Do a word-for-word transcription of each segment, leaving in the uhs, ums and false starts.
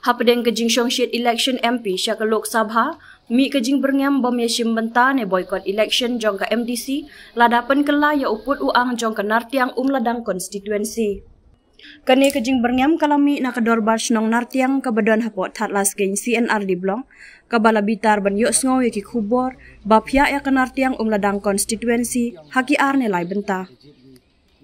Hapdeng ka jingshongshit election M P sha ka Lok Sabha, mih ka jingbyrngem bym ïashim bynta ne boycott election jong ka M D C, lada pynkylla ïa u pud u ang jong ka Nartiang Umladang constituency. Kane ka jingbyrngem ka la mih na ka Dorbar Shnong Nartiang kaba don hapoh Thadlaskeiñ C N R D Block, kaba la bitar ban ïohsngew ïa ki khubor ba phiah ïa ka Nartiang Umladang constituency ha ki ar ne lai bynta.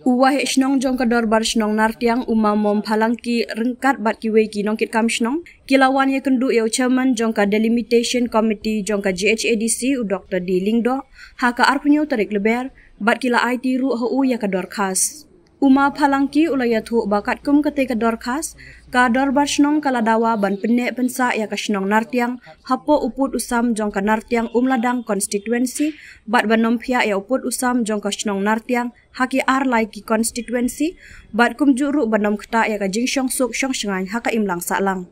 U Waheh Shnong jong ka Dorbar Shnong Nartiang, u Ma Mom Phalangki, ryngkat bad kiwei ki nongkitkam shnong, ki la wan ïakynduh ïa u Chairman jong ka Delimitation Committee jong ka G H A D C, u Doctor D Lyngdoh, ha ka arphew hynñiew tarik Lber, bad ki la aiti ruh ha u ïa ka dorkhas. U Ma Phalangki u la ïathuh ba katkum katei ka dorkhas, ka Dorbar Shnong ka la dawa ban pynneh pynsah ïa ka shnong Nartiang hapoh u pud u sam jong ka Nartiang Umladang constituency, bad ban ym phiah ïa u pud u sam jong ka shnong Nartiang ha ki ar lai ki constituency, bad kumjuh ruh ban ym ktah ïa ka jingshongsuk shongshngaiñ ha ka imlang sahlang.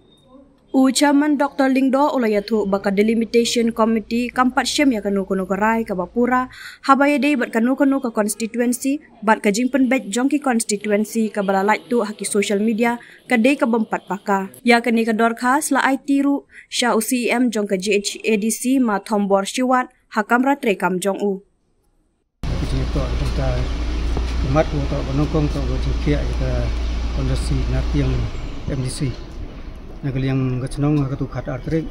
U Chairman Doctor Lyngdoh u la ïathuh ba ka Delimitation Committee kam pat shem ïa kano kano ka rai kaba pura haba ïadei bad kano kano ka constituency, bad ka jingpynbeit jong ki constituency kaba la lait tuh ha ki social media ka dei ka bym pat paka. Ïa kane ka dorkhas la aiti ruh sha u C E M jong ka G H A D C, Ma Thombor Shiwat, ha kamra treikam jong u. Ka jingïatoh jong ka, imat u toh ba nyngkong toh ba jingphiah ïa ka constituency Nartiang M D C na ka liang ka shnong ha katu ka khatar tarik.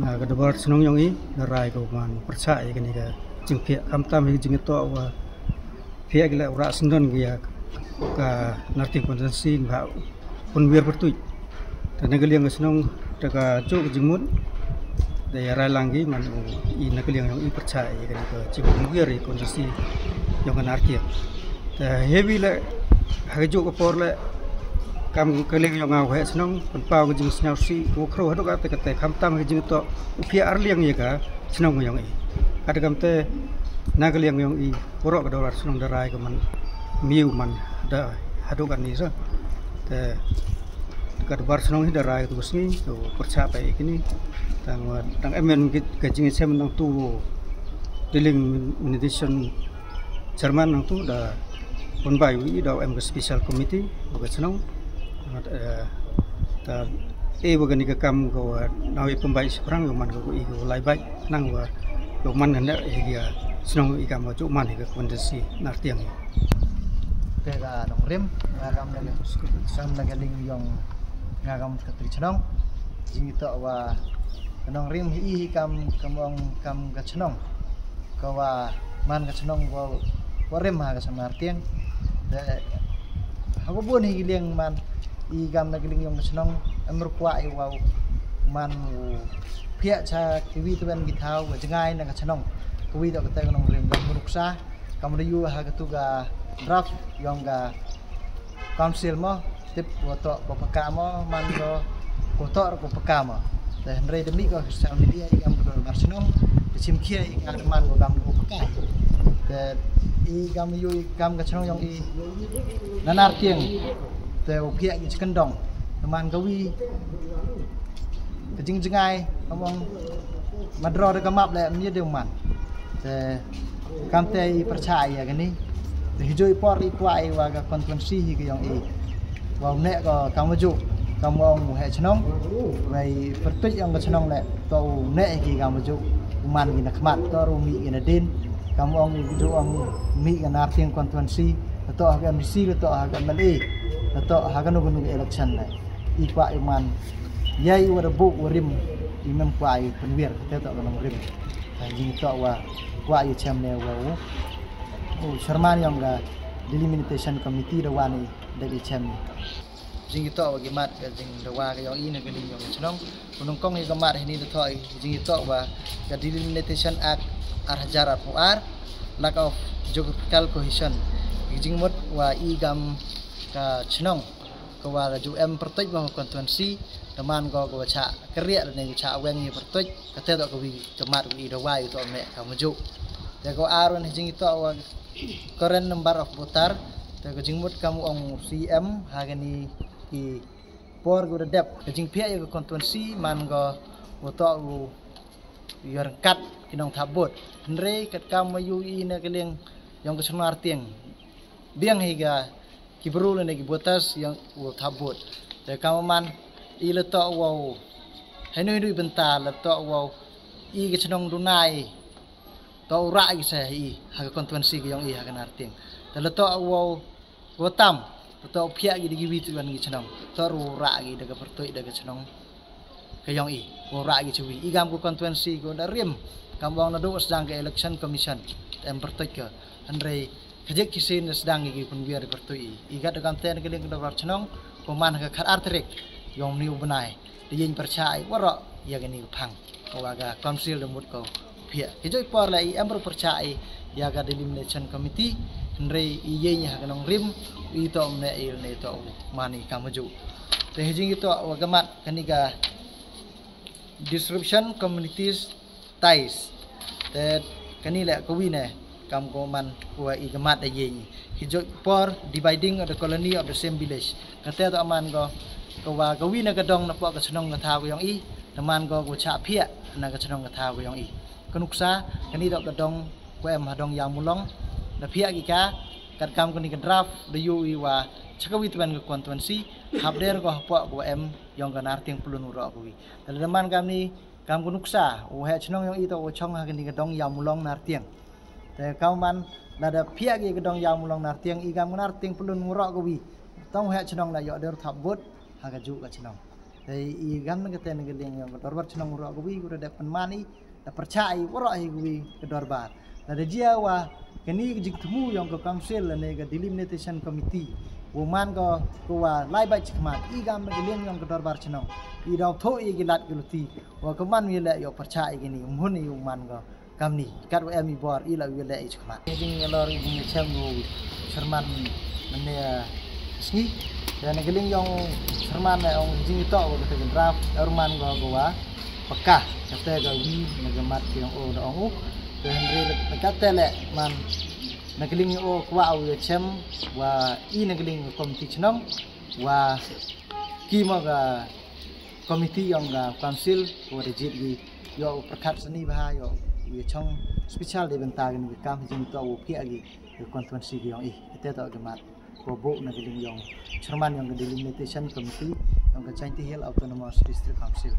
Na ka Dorbar Shnong jong i, da rai ka u man pyrshah ïa kane ka jingphiah, khamtam ïa ka jingïatoh ba phiah ki la u rah syndon ki ïa ka Nartiang constituency ba pynwiar pyrtuid. Te na ka liang ka shnong, te kajuh ka jingmut da ïa rai lang ki man u i na ka liang jong i pyrshah ïa kane ka jingpynwiar ïa ka constituency jong ka Nartiang. Te heavy le, ha kajuh ka por le, kam ka liang jong nga u Waheh Shnong, pynpaw ka jingsngewsih, u khrew haduh katta katta, khamtam ka jingïatoh u phiah ar liang ïa ka shnong jong i. Katta kamte na ka liang jong i, baroh ka Dorbar Shnong da rai ka man, miu man da haduh katne sa. Te ka Dorbar Shnong hi da rai tu ka sngi, tu pyrshah pa ïa kine. Tang wa, tang em em ki, ka jingïashem nangtu, Delimitation Chairman nangtu da pynbai u i da em ka special committee, u ka shnong. Eh, ta, eh, wa kane ka kam ka wa, na u i pynbai shaphrang, u man ka u i ka u lai bai, nang wa, u man ka ne, eh, ka shnong i kam wa, ju man ka constituency Nartiang. Te ka nongrim, nga kam na ka, kam na ka liang jong, nga kam ka tri shnong. Jingïatoh wa, ka nongrim hi i kam, kam ong kam ka shnong. Ka wa man ka shnong wa, wa rim ha ka shnong Nartiang. Te, ha ka bun hi ki liang man, i kam na ka liang jong ka shnong, em ru kwah i wa man u phiah cha kiwi tu ben ki thaw, wa jngai na ka shnong. Kiwi tu ka te ka nongrim ka mruksa, kam ru yu ha ka tu ka draft jong ka Council mo, tip ko toh ko paka mo, man ko, ko toh ko paka mo. Te hynrei da mih ko social media i kam ko Dorbar Shnong, te chim khia i kam man ko kam ko paka. Te i kam yu i kam ka shnong jong i na Nartiang. Te u phiah i chkendong. Te man ka wi ka jingjngai, ka mong madro da ka map le mia de man. Te kam te i pyrshah ïa kane. Te hi ju i por i kwah i wa ka constituency hi ka jong i. Wa u neh ka kam ju, kam ong u heh shnong. Wei pyrtuid jong ka shnong le, to u neh hi ki kam ju. U man ki na khmat, to ru mih ki na din. Kam ong i ju ong mih ka Nartiang constituency. To ha ka M D C, to ha ka M L A. To ha ka nu ka nu election le. I kwah i man. Ïa i wa da buk wa rim. I mem kwah i pynwiar, te to ka nongrim. Ka jingïatoh wa kwah ïa chem ne wa u. U chairman jong ka Delimitation Committee da wan i da ïa chem. Jingïatoh wa ki mat ka jingdawa ka jong i na ka liang jong ka shnong. U nyngkong ïa ka mat hini da thoh i jingïatoh wa ka Delimitation Act ar hajar arphew ar, lack of geographical cohesion. Ka jingmut wa i kam ka shnong. Ka wa la ju em pyrtuid ba constituency, te man ko ka wa chah kyrriah lane ka chah weng ïa pyrtuid, ka te to ka wi ka mat ka wi da wa ïa to meh ka maju. Te ka ar wan hi jingïatoh wa current number of voter, te ka jingmut kam ong C M, ha kani ki por ka wa da dep, ka jingphiah ïa ka constituency, man ko wa to u ïa ryngkat ki nongthap vote. Hynrei kat kam wa yu i na ka liang jong ka shnong Nartiang. Biang hi ka ki bru lane ki voters jong u thap vote. Te kam man I la toh wow, hynrei hynrei bynta la toh wow i ka chnong Dunai, toh u rah i sa i ha ka constituency ka yong i ha ka Nartiang. Te la toh wow, wow tam, la toh phiah ki da ki wi tu wan ki chnong, toh ru rah ki da ka pyrtuit da ka chnong ka yong i, wow rah ki chewi i gam ka constituency ka da rim. Kam bong na du sdang ka election commission, te em pyrtuit ka, hynrei ka jek ki sin sdang ki pynwiar pyrtuit i. I gat da kam te na ka liang ka dorbar chnong, ko man ka khat ar tarik yong ni u bnai, da yin pyrchah i waroh ya ka ni ka phang, ko wa ka council da mut ko phiah. Ki joi por la i em ru pyrchah i ya ka delimitation committee, hynrei i yin ha ka nong rim, i toh mne i ne toh man i kam ju. Te hijing i toh wa ka mat ka ni ka disruption communities ties. Te ka ni le ka wi ne, kam ko man ko wa i ka mat da yin. Hi joi por dividing of the colony of the same village. Ka te toh man ko, ko wa ka wi ne ka dong na po ka chnong ka thaw ka yong i, da man ko ko chah phiah na ka chnong ka thaw ka yong i. Ka nuksa, ka ni toh ka dong ko em ha dong Yamulong, da phiah ki ka, kat kam ka ni ka draft, da yu i wa, cha ka wi twen ka constituency, hap der ko ha po ko em, yong ka Nartiang Pyllun u roh ka wi. Da le da man kam ni, kam ka nuksa, u heh chnong yong i toh u chong ha ka ni ka dong Yamulong Nartiang. Te kam man, la da phiah ki ka dong Yamulong Nartiang, i kam ka Nartiang Pyllun u roh ka wi. Tong heh chnong la yoh der thap bot, ha ka ju ka chnong. Te i gam na ka te na ka liang yong ka dorbar chnong u roh ka wi, ko da dep pynman i, da pyrchah i waroh hi ka wi ka dorbar. La da jia wa, ka ni ka jingthmu yong ka council la ne ka delimitation committee. Wa man ko, ko wa lai bai chikmat, i gam na ka liang yong ka dorbar chnong. I daw tho i ki lat ki luti. Wa ka man wi le yoh pyrchah i ki ni, mhun i u man ko. Kam ni, kat wa em i bor, i la wi le i chikmat. Jing lor jing chem u Sherman mane sngi. Ya na ka liang yong Sherman na ong jing i toh wa ka te ka draft, er man ko ko wa. Paka, ka te ka wi, na ka mat ki yong o da ong u. Te hynrei la ka te le man, na ka liang o ko wa u ya chem, wa i na ka liang committee chnong, wa ki mo ka committee yong ka council, ko wa da jit gi, yoh pyrkhat sani bha, yoh, ya chong special de bynta ka ni ka kam, jing toh wa phiah gi, ka constituency ki yong i, te toh ka mat, ko bo na ka liang yong, Sherman yong ka delimitation committee, yong ka Jaintia Hills Autonomous District Council.